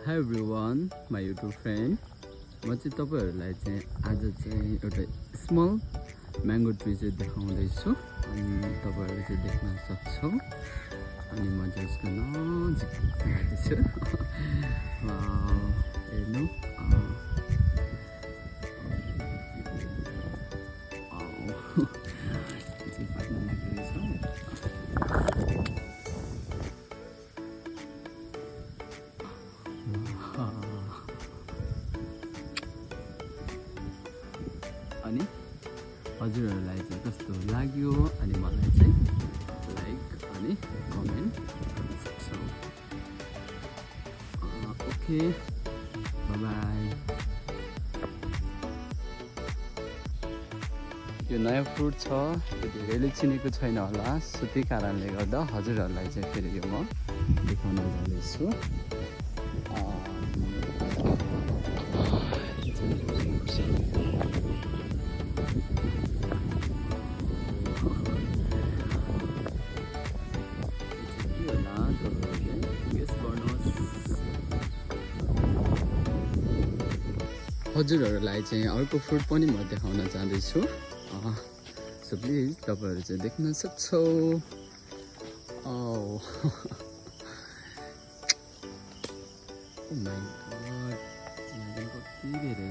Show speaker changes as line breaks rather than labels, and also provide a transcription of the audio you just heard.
Hi everyone, my YouTube friend. म चाहिँ तपाईहरुलाई चाहिँ आज चाहिँ एउटा स्मल म्याङ्गो ट्री चाहिँ देखाउँदै छु अनि तपाईहरुले चाहिँ देख्न सक्छौ अनि म चाहिँ यसको नजिक गएको छु हेर्नु अनि हजुरहरुलाई चाहिँ कस्तो लाग्यो अनि मलाई चाहिँ लाइक अनि कमेन्ट गर्न सक्छौ ओके बाइ बाइ यो नयाँ फ्रुट छ यो धेरैले चिनेको छैन होला सो त्यही कारणले गर्दा हजुरहरुलाई चाहिँ फेरि यो म देखाउन जाँदैछु हजुरहरुलाई चाहिँ अर्को फ्रुट पनि म देखाउन जाँदैछु सो प्लिज तपाईहरु चाहिँ देख्न सक्छौ ओ माय गॉड यहाँ कति धेरै